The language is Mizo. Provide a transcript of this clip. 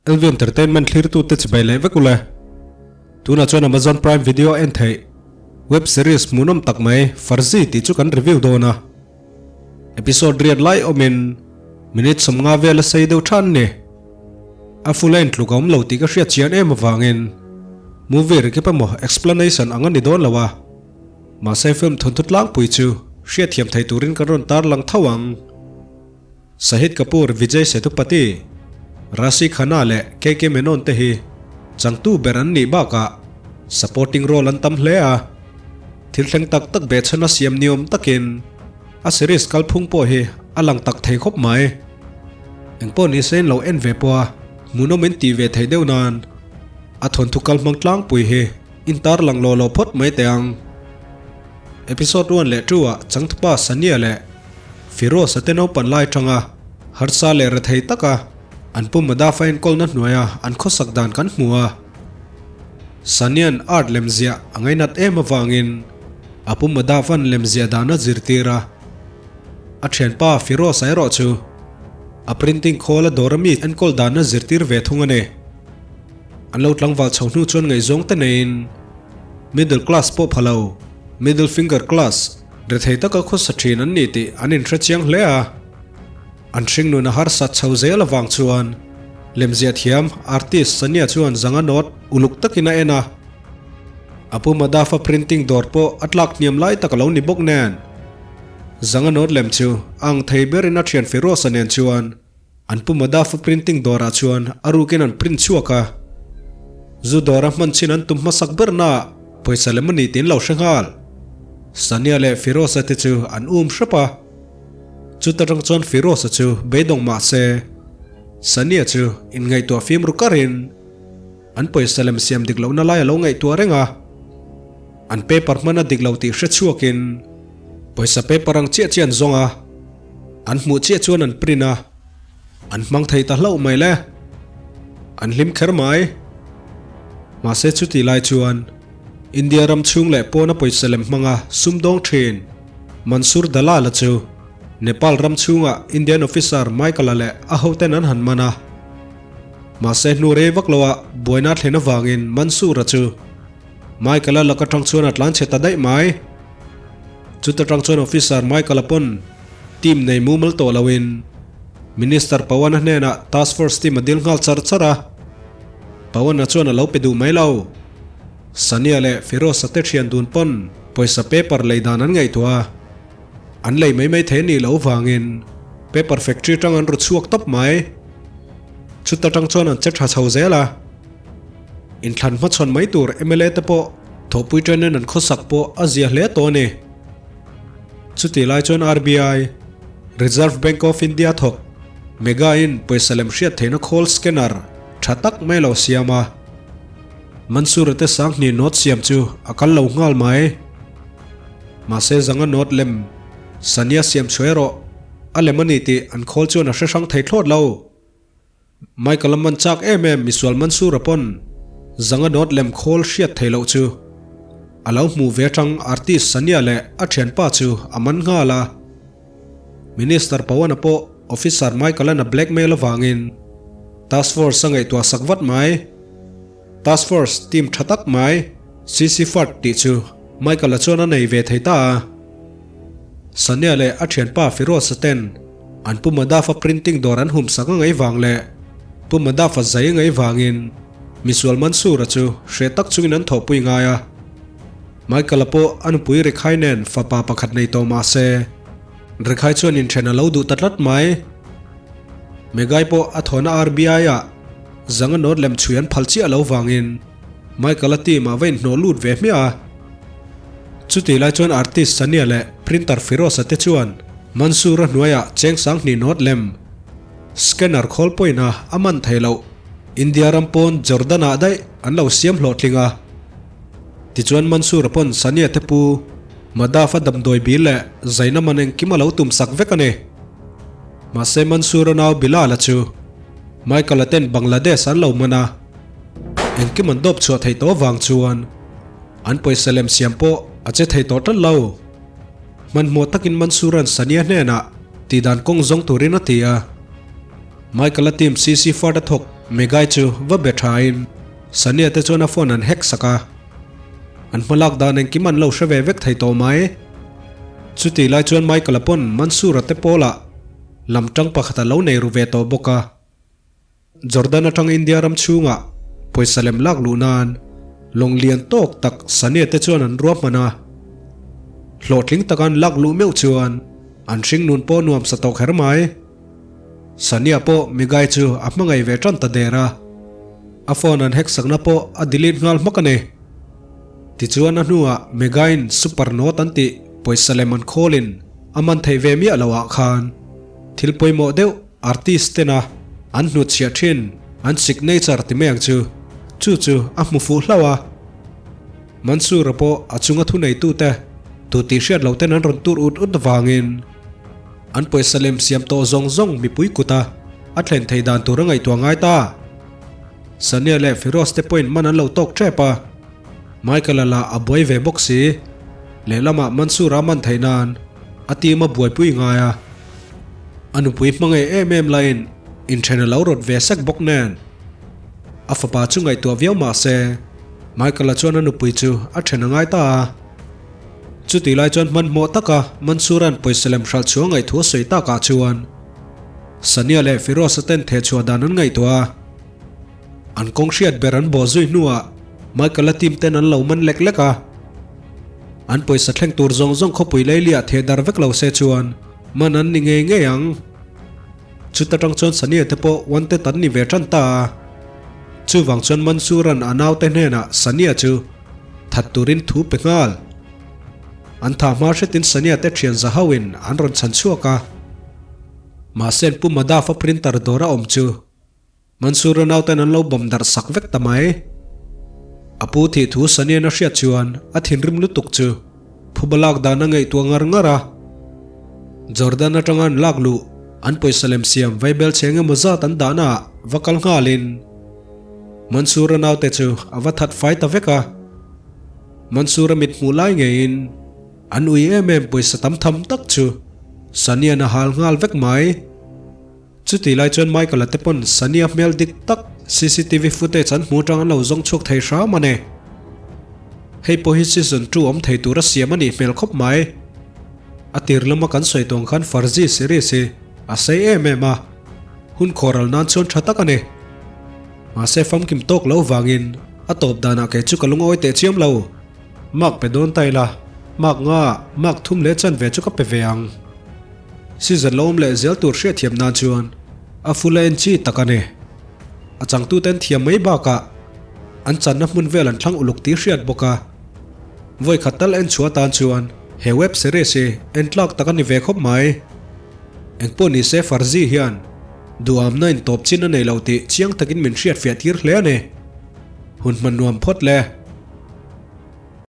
LV Entertainment thlirtute chibai leh vek ule. Tunah chuan Amazon Prime Video a en theih web series hmuhnawm tak mai Farzi tih chu kan review dawn a. Episode riat lai awmin minute 50 vel a sei deuh than ni. A full a intluk a awm lo tih ka hriat chian em avangin movie recap emaw explanation ang a ni dawn lo a. Mahse film thawnthu tlangpui chu hriatthiam thei turin kan rawn tarlang tho ang. Shahid Kapoor, Vijay Sethupathi, Raashi Khanna leh KK Menon te hi changtu ber an nih bakah supporting role an tam hle a. Thil thleng tak tak behchhan a siam ni awm takin a series kalphung pawh hi a lang tak thei khawp mai. Engpawh ni se in lo en ve pawh a hmuhnawm in tih ve theih deuh nan a thawnthu kal hmang tlangpui hi in tarlang law law phawt mai teh ang. Episode 1 leh 2 ah changtupa Sania leh Firoz a te naupan lai tanga harsa leh rethei taka an pu Madhav a enkawlna hnuaia an khawsak dan kan hmu a. Sania'n art lemziah a ngainat em avangin a pu Madhav-a'n lemziah dan a zirtir a. A thianpa Firoz a erawh chu a printing khawl a dawr ami enkawl dan a zirtir ve thung a ni. An lo tlangval chho hnu chuan ngaihzawng te neiin middle class pawh pha lo, middle finger class, Rethei taka khawsa thin an ni tih an inhre chiang hle a, an hringnun a harsat chho zel avang chuan lemziah thiam artist Sania chuan zanga nawt uluk takin a en a. A pu Madhav-a printing dawr pawh a tlak hniam lai tak a lo ni bawk nen, zanga nawt lem chu a ang thei berin a thian Firoz-a nen chuan an pu Madhav-a printing dawrah chuan a rukin an print chhuak a. Zu dawra hman chin an tum hmasak bernaah pawisa lem a ni tiin lo hre nghal. Sania leh Firoz-a te chu an um hrep a. Chuta tang chuan Firoz-a chu beidawng mah se, Sania chu inngaihtuah fim ru karin an pawisa lem siam dik lohna lai a lo ngaihtuah reng a. An paper hman a dik lo tih hre chhuakin pawisa paper ang chiah chiah an zawng a. An hmuh chiah chuan an print a, an hmang thei ta hlauh mai le. An hlim kher mai. Mahse chuti lai chuan India ram chhung leh pawna pawisa lem hmanga sumdawng thin Mansoor Dalal-a chu Nepal ram chhunga Indian officer Michael-a leh a hoten an han man a. Mahse hnu rei vak loah buaina thlen avangin Mansoor-a chu Michael-a lak atang chuan a tlanchhe ta daih mai. Chuta tang chuan Officer Michael-a pawn team nei mumal tawh loin Minister Pawan-a hnenah Task Force team a dil nghal char char a. Pawan-a chuan a lo pe duh mai lo. Sania leh Firoz-a te thian dun pawn pawisa paper lei dan an ngaihtuah a, an lei mai mai thei anih loh vangin paper factory tang an ru chhuak tawp mai. Chuta tang chuan an che tha chho zel a. Inthlan hmachhawn mai tur mla te pawh thawhpui ṭenin an khawsak pawh a zia hle tawh a ni. Chutih lai chuan RBI, Reserve Bank of India thawk Mega-in pawisa lem hriat theihna khawl scanner tha tak mai lo siam a. Mansur-a te Sanghni note siam chu a kal lo nghal mai. Mahse zanga note lem Sania siam chhuah erawh a lem a ni tih an khawl chuan a hre hrang thei thlawt lo. Michael a man chak em em misual Mansur-a pawn zanga note lem khawl hriat theih loh chu a lo hmuh ve atang artist Sania leh a thianpa chu a man nghal a. Minister Pawan-a pawh officer Michael-a'n a blackmail avangin task force a ngaihtuah sak vat mai. Task force team tha tak mai CC Fard tih chu Michael-a chuan a nei ve thei ta a. Sania leh a thianpa Firoz-a ten An Pu Madhav-a printing dawr an hum sak a ngaih vang leh Pu Madhav-a zai a ngaih vangin misual Mansoor-a chu hreh tak chungin an thawhpui ngai a. Michael-a pawh a nupui Rekhai nen fapa pakhat nei tawh mah se, Rekhai chuan inthen a lo duh ta tlat mai. Megai pawh a thawhna RBI-ah zanga note lem chhui an phal chiah lo vangin Michael-a team-ah va inhnawh lut ve hmiah a. Chutih lai chuan artist Sania leh printer Firoz-a te chuan Mansoor-a hnuaiah cheng sanghnih note lem scanner khawl pawhin a a man thei loh. India ram pawn Jordan-ah daih an lo siam hlawhtling a. Tichuan Mansoor-a pawn Sania te pu Madhav-a damdawi bil leh zaina man engkim a lo tum sak vek a ni. Mahse Mansoor-a nau Bilal-a chu Michael-a ten Bangladesh an lo man a, engkim an dawp chhuah theih tawh avang chuan An pawisa lem siam pawh a che thei tawh tlat lo. Hmanhmawh takin Mansoor-a'n Sania hnenah tihdan kawng zawng turin a ti a. Michael-a team CC Ford a thawk. Megai chu va be thain Sania te chuan a phone an hack sak a. An hmalak dan engkim an lo hre ve vek thei tawh mai. Chutih lai chuan Michael-a pawn Mansoor-a te pawlah lam tang pakhat a lo nei ru ve tawh bawk a. Jordan atang India ram chhungah pawisa lem lak luh nan lawng lian tawk tak Sania te chuan an ruahman a. Hlawhtling taka an lak luh meuh chuan an hringnun pawh nuam sa tawk her mai. Sania pawh Migai chu a hmangaih ve tan ta der a, a phone an hack sakna pawh a delete nghal hmak a ni. Tichuan a hnuah Megai'n super note an tih pawisa lem an khawlin a man theih ve miah loh ah khan thil pawimawh deuh artist tena an hnutchhiah thin an signature ti mai ang chu chu chu a hmu fuh hlauh a. Mansoor-a pawh a chunga thuneitute tu tih hriat loh ten an rawn tur ut ut vangin An pawisa lem siam tawh zawng zawng mipui kuta a thlen thei dan tur a ngaihtuah ngai ta. Sania leh Firoz te pawhin man an lo tawk tep a, Michael-a lah a buai ve bawk si. Lehlamah Mansoor-a man theih nan a team a buaipui ngai a, a nupui hmangaih em em laiin inthen a lo rawt ve sek bawk nen. A fapa chu ngaihtuah viau mah se, Michael-a chuan a nupui chu a then a ngai ta a. Chutih lai chuan hmanhmawh taka Mansoor-a'n pawisa lem hralh chhuah ngaih thu a sawi takah chuan Sania leh Firoz-a ten theh chhuah dan an ngaihtuah a. An kawng hriat ber an bawh zui hnuah Michael-a team ten an lo man lek lek a. An pawisa thleng tur zawng zawng khawpui leiliah theh dar vek lo se chuan man an ni ngei ngei ang. Chuta tang chuan Sania te pawh wanted an ni ve tan ta a. Chuvang chuan Mansoor-a'n a naute hnenah Sania chu That turin thu pe nghal. An tha hma hretin Sania te thian za hoin an rawn chhan chhuak a. Mahse an pu Madhav a printer dawr a awm chu Mansoor-a nauten an lo bawm darh sak vek ta mai. A pu thih thu Sania'n a hriat chuan a thinrim lutuk chu phuba lak dan a ngaihtuah ngar ngar a. Jordan atanga an lak luh an pawisa lem siam vaibel chhe eng emaw zat an dahna ah va kal nghalin Mansoor-a naute chu a va that fai ta vek a. Mansoor-a mit hmuh lai ngeiin an ui em em pawisa tam tham tak chu Sania-n a hal nghal vek mai. Chutih lai chuan Michael-a te pawn Sania hmel dik tak cctv footage an hmu atang an lo zawng chhuak thei hram a ni. Hei pawh hi season 2 awm thei tura siam a nih hmel khawp mai. A tir lama kan sawi tawng khan Farzi series hi a sei em em a. Hun khawral nan chuan tha tak a ni. Mahse famkim tawk lo vangin a tawp danah kei chu ka lungawi teh chiam lo. Mark pe dawn ta ila, mark nga, mark thum leh chanve chu ka pe ve ang. Season lo awm leh zel tur hriatthiam nan chuan a full a en chi tak a ni. A changtute an thiam mai bakah an channa hmun vel an thlang uluk tih hriat bawk a. Vawi khat tal en chhuah atan chuan he web series hi en tlak tak a ni ve khawp mai. Engpawh ni se Farzi hian duhamna in tawp chin a nei lo tih chiang takin min hriatfiah tir hle a ni. Hun hman nuam phawt le.